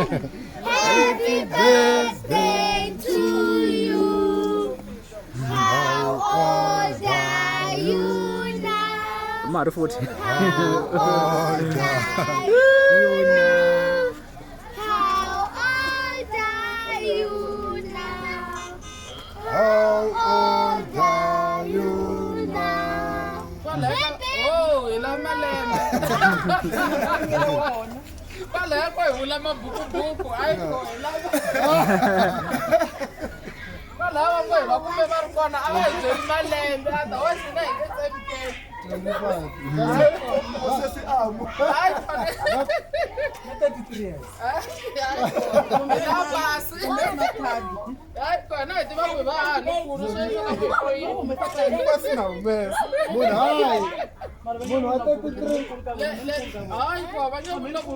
Happy birthday to you. How old are you now? Ma ha ri 40. How old are you now? How old are you now? How old are you now? Oh, hi la malembe. Kwalaya ko hi vula mabukubuku hayi ko hi lava kwalaya va ngo hi va kume va ri kona a va hi byeli malembe otherwise hina hi nge tsemukeli. Hayi kona. Hayi pasi. Hayi kona hi tiva ku hi va hanukulu sweswi na ku hi Pasi na humesa. Munhu hayi. Munhu wa 33. Hayi ko va nge vula ku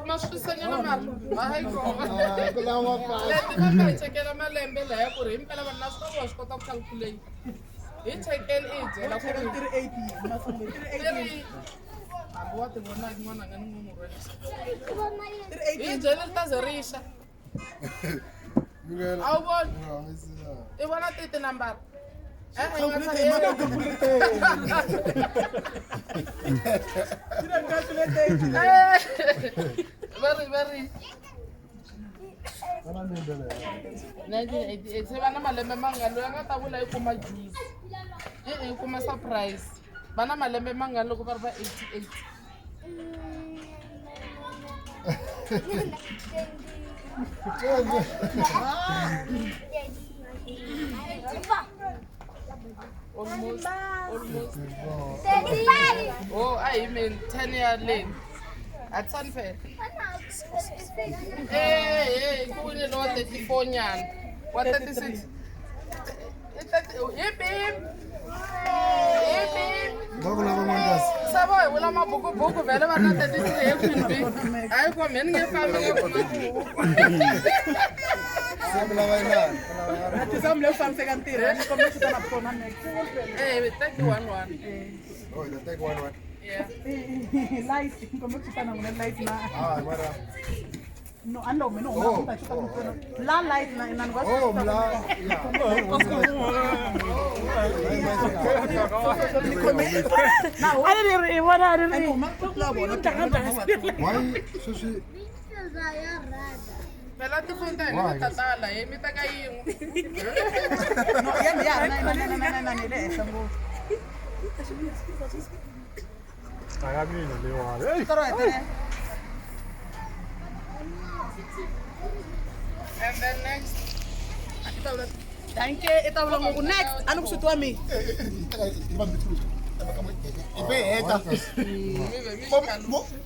ma swi twisanyana mara hayi ko. Ah, ku lava pasi. Leti va nga hi chekela malembe laya ku ri himpela vanhu na swi tiva wa swi kota ku calculate. Hi chekeli i hi byela ku ri three hambi wa ti vona n'wana nga ni n'wi n'wi rhwelisa. Hi byele ri ta ze ri xa. Mukela. A wu voni? Humesela. I vona ti tinambara. Va ri va ri Vana lembe leri. 1988 se va na malembe mangani loyi a nga ta vula i kuma juice e-e i kuma surprise va na malembe mangani loko va ri va 88. Almost, almost. Oh, a hi yimeni 10 ya leni a tsani phela. Eh, ku wine lowa 34 nyana wa 36. I 30 hi bim hi bim. Va ku lava n'wangazi. Se vo hi vula mabukubuku vhele va na 33 hi queen b. Hayi ko mhe ni nge fambi nge kuma Se ku lava inani. Eh, 31 one. Oh, the take one one. Yeah. Ah, mara. Oh, mla. A ri ri i vona a ri ri Why sweswi Phela tifoni ta hina ta tala hi mi teka yin'we. Ya mina leyiwani. Hey. And then next. Danke i ta vula ngo ku next a ni ku swi mi. Ibe heta.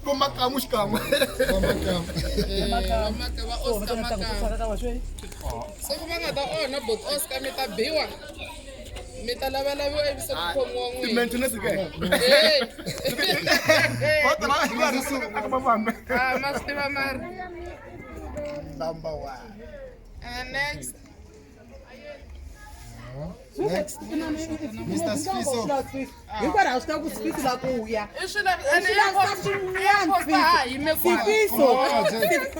Vo makamu xikan'we. Vamaka va Oscar Makamba. Se ku va nga ta onha bot Oscar mi ta biwa. Mi ta lavelaviwa ivi se ku khomiwa n'wini. Maintenance ke. Hey. Va ta va ri aka va fambe. Ah, ma swi tiva mara. Number 1. And next. Next. Mr. Sfiso. Hinkwaro ha swi tiva ku Sifiso la ku ya. I swi lavi I swi lavisa swin'wana posta ha yime kwala. Sifiso.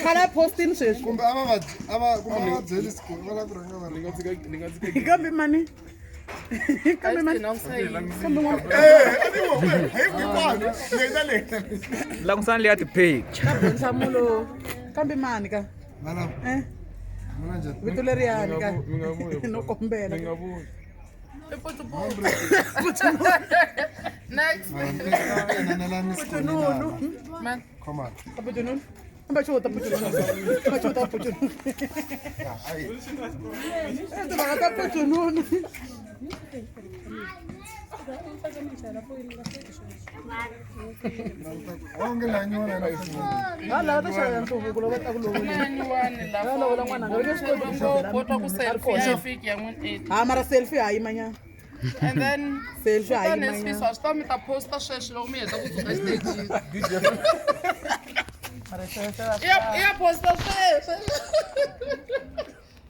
Khale a postini sweswi. Kumbe a va va a va kumbe a va byeli siku va lava ku rhanga va ri. Kambe mani. Kambe mani. Kambe n'wana. Eh, hi hinkwano. Leyi na leyi. Langusani leya ti-picture. Ka nhlamulo. Kambe mani ka. Mana. Eh. Mana njhani? Vito leriyani ka. Mi nga vuyi. No kombela. Mi nga vuyi. I putuputu. Next. Mara mi teka inanelani Putununu. Man. Come on. Putununu. Amba xota putununu. Amba xota putununu. Yeah, ayi. Timhaka ta putununu. Onge la nyuwana na ifuni. Va lava ta xava nhluvuko loko va ta ku lovula. Nyuwani la. Va lovola n'wana nga nge swi koti ku xavela. Ko twa ku selfie ya fiki ya n'wini. Ha mara selfie ha yimanyana. And then Selfie ha tani yimanyana. Sifiso a swi ta mi ta posta sweswi loko mi heta ku suka exitejini. I ya posta sweswi.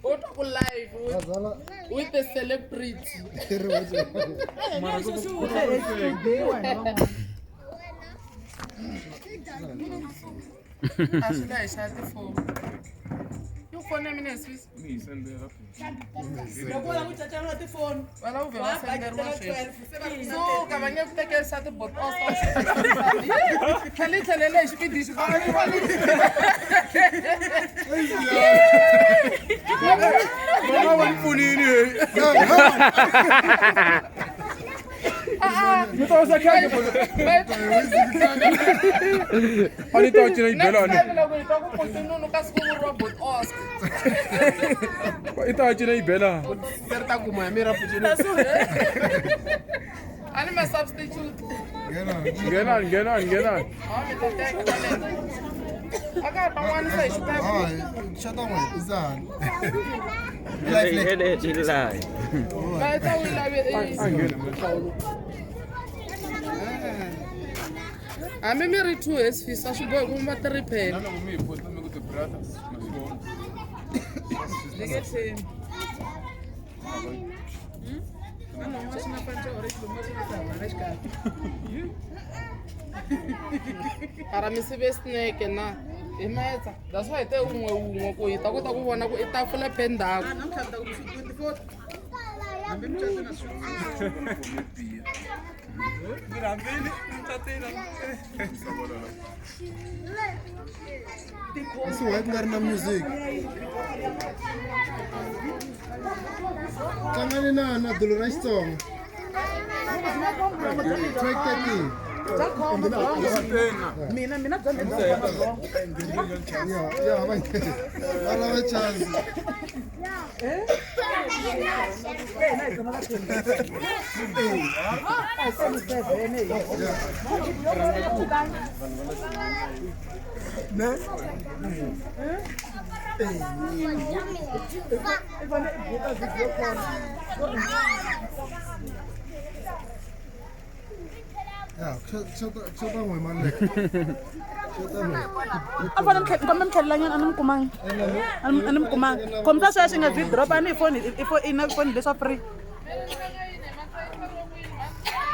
U twa ku live with the celebrity. A swi la hi xava tifoni. Yi foni ya mina hi swisi. Loko u lava ku cacana tifoni Va lava ku vhe va wa senderiwa bakitela sweswi. 12 se va ri Suka va nge ku tekeli swa tibotosa. Tlhela yi tlhelele hi xipidi xi Va va ni pfunini hey. Mi ta wisa khadi a ni ta cina Next xibelani. time loko hi twa ku putinunu kasi ku vuriwa botosa. I ta cina xibelani. Ri ta kuma ya mira pucini. A ni ma substitute. Nghenani, nghenani, nghenani. A mi ta teka kwaleno. A ka ha ri van'wana se hi xipepe. Hayi, xota n'we izani. Va ta wu lave A nghena. Hambi mi ri two hesifisa swi bohi ku mi va three phela. Na loko mi hi posta mi ku ti-brothers ma swi vona. Ni nge tshembi. Na loko swi na panca or xilungu swi na hambana exikarhi. Mara mi sive snake na hi metsa. That's why hi te wun'we wun'we ku hi ta kota ku vona ku i tafula phe ndzhaku. Namuntlha mi ta ku 24 hambi mucato na swi Mi rhambile, mi tatile. Kasi why ku nga ri na music? Tlangani na na dulu ra Xitsonga. Track 13. Mina mina bya mina Ya, ya, va va lava chance. Ne? Ya, xota xota n'we mali leyi. Xota n'we. A fanele mi kombe mi tlhelelanyana a ni mi kumangi a ni mi kumangi khomisa sweswi nga zi drop a ni hi foni i i na foni leswa free.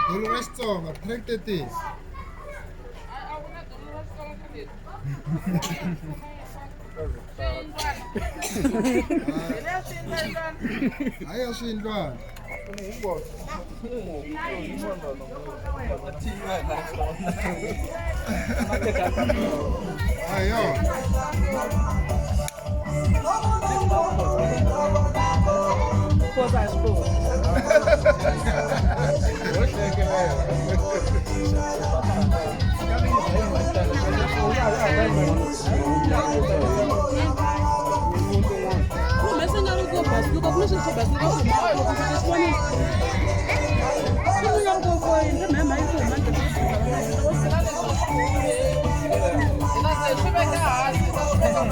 Dulu ra Xitsonga, track 13. Hayi ya swiyindlwana. Ayo. Phosa a xikolo. Humese nga ri ko basiluka ku na swilo swo basiluka swi huma loko swi swi vonile. Swi nga ri ko foyini mhema yi ku huma Hi ta ze hi swi veka hansi hi ta swi veka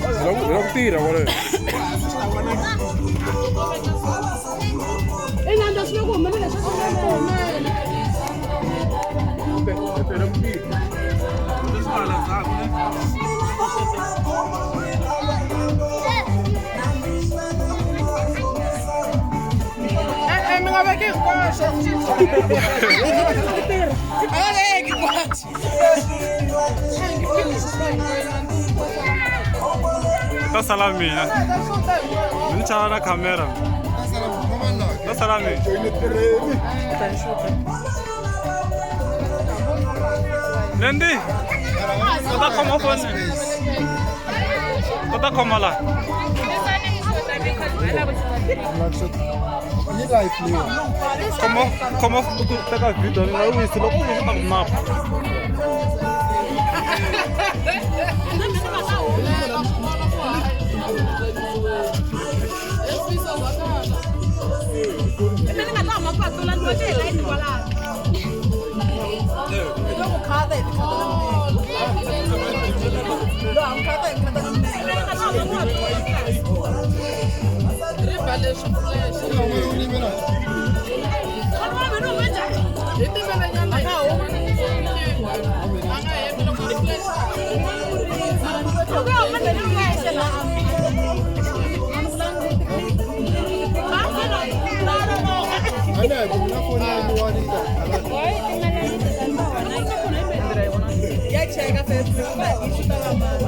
Hi la ku tirha kwalaho. Inanda swi le ku humelela swi swi le ku humelela. Hi la ku tirha. E-e mi nga veki hinkwaswo. A nga veki hinkwaswo. Ta sala mina. Mi ni chava na khamera. Ta sala mina. Lendi. U ta khoma foni. U ta khoma la. Yi live leyi. Khoma khoma ku teka video ni nga yi wisi loko u wisa ta ku napa. Mina ni nga ta huma patu la ni va hi layini kwalano. Loko khata hi tikhata na minenge. Loko khata hi khata na minenge. Mina ni nga ta huma patu. Riba leswi flash. Hi timelanyana hi a nga hembi loko ri flash. Loko ya huma ndlela yi yexe laha. Ana ku na foni ya yiwani yi ta. Ya Cheka Facebook.